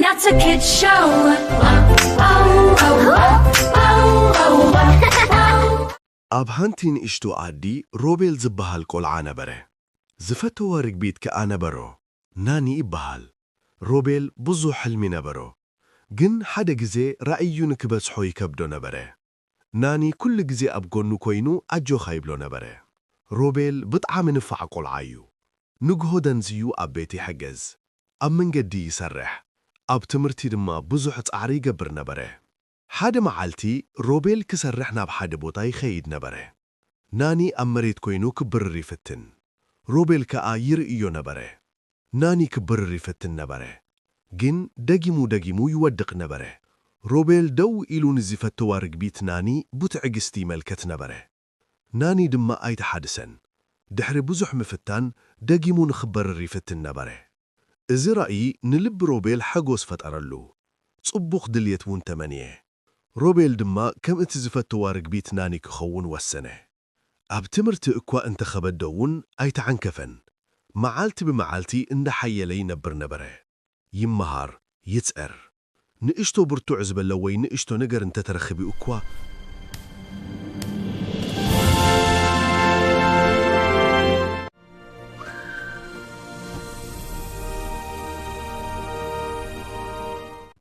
That's a kid show. Wow, wow, wow, wow, wow, wow, wow. ኣብ ሓንቲ ንእሽቶ ዓዲ ሮቤል ዝበሃል ቆልዓ ነበረ። ዝፈተዋ ርግቢት ከኣ ነበሮ። ናኒ ይበሃል። ሮቤል ብዙሕ ሕልሚ ነበሮ። ግን ሓደ ግዜ ራእዩ ንክበጽሖ ይከብዶ ነበረ። ናኒ ኩሉ ግዜ ኣብ ጎኑ ኮይኑ ኣጆኻ ይብሎ ነበረ። ሮቤል ብጣዕሚ ንፋዕ ቆልዓ እዩ። ንግሆ ደንዝዩ ኣብ ቤት ይሕግዝ። ኣብ መንገዲ ይሰርሕ። ኣብ ትምህርቲ ድማ ብዙሕ ጻዕሪ ይገብር ነበረ። ሓደ መዓልቲ ሮቤል ክሰርሕ ናብ ሓደ ቦታ ይኸይድ ነበረ። ናኒ ኣብ መሬት ኮይኑ ክብርር ይፍትን። ሮቤል ከኣ ይርእዮ ነበረ። ናኒ ክብርር ይፍትን ነበረ። ግን ደጊሙ ደጊሙ ይወድቕ ነበረ። ሮቤል ደው ኢሉ ንዝፈተዋ ርግቢት ናኒ ብትዕግስቲ ይመልከት ነበረ። ናኒ ድማ ኣይተሓድሰን። ድሕሪ ብዙሕ ምፍታን ደጊሙ ንኽበርር ይፍትን ነበረ። እዚ ራእይ ንልቢ ሮቤል ሓጎስ ፈጠረሉ። ጽቡቕ ድልየት እውን ተመንየ። ሮቤል ድማ ከም እቲ ዝፈተዋ ርግቢት ናኒ ክኸውን ወሰነ። ኣብ ትምህርቲ እኳ እንተኸበዶ እውን ኣይተዓንከፈን። መዓልቲ ብመዓልቲ እንዳሓየለ ይነብር ነበረ። ይመሃር፣ ይጽዕር። ንእሽቶ ብርቱዕ ዝበለ ወይ ንእሽቶ ነገር እንተተረኺቡ እኳ፣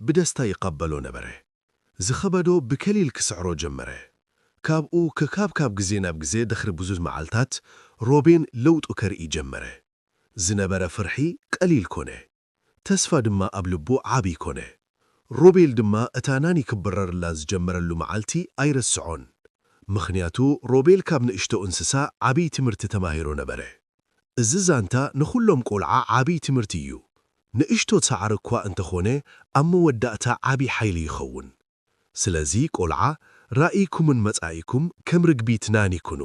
ብደስታ ይቐበሎ ነበረ። ዝኸበዶ ብከሊል ክስዕሮ ጀመረ። ካብኡ ክካብ ካብ ግዜ ናብ ግዜ ድሕሪ ብዙሕ መዓልታት ሮቤን ለውጡ ከርኢ ጀመረ። ዝነበረ ፍርሒ ቀሊል ኮነ። ተስፋ ድማ ኣብ ልቡ ዓቢ ኮነ። ሮቤል ድማ እታ ናኒ ክብረርላ ዝጀመረሉ መዓልቲ ኣይረስዖን። ምኽንያቱ ሮቤል ካብ ንእሽቶ እንስሳ ዓቢ ትምህርቲ ተማሂሩ ነበረ። እዚ ዛንታ ንኹሎም ቆልዓ ዓቢ ትምህርቲ እዩ። ንእሽቶ ጻዕሪ እኳ እንተኾነ ኣብ መወዳእታ ዓቢ ሓይሊ ይኸውን። ስለዚ ቆልዓ ራኢኩምን መጻኢኩም ከም ርግቢት ናኒ ኩኑ።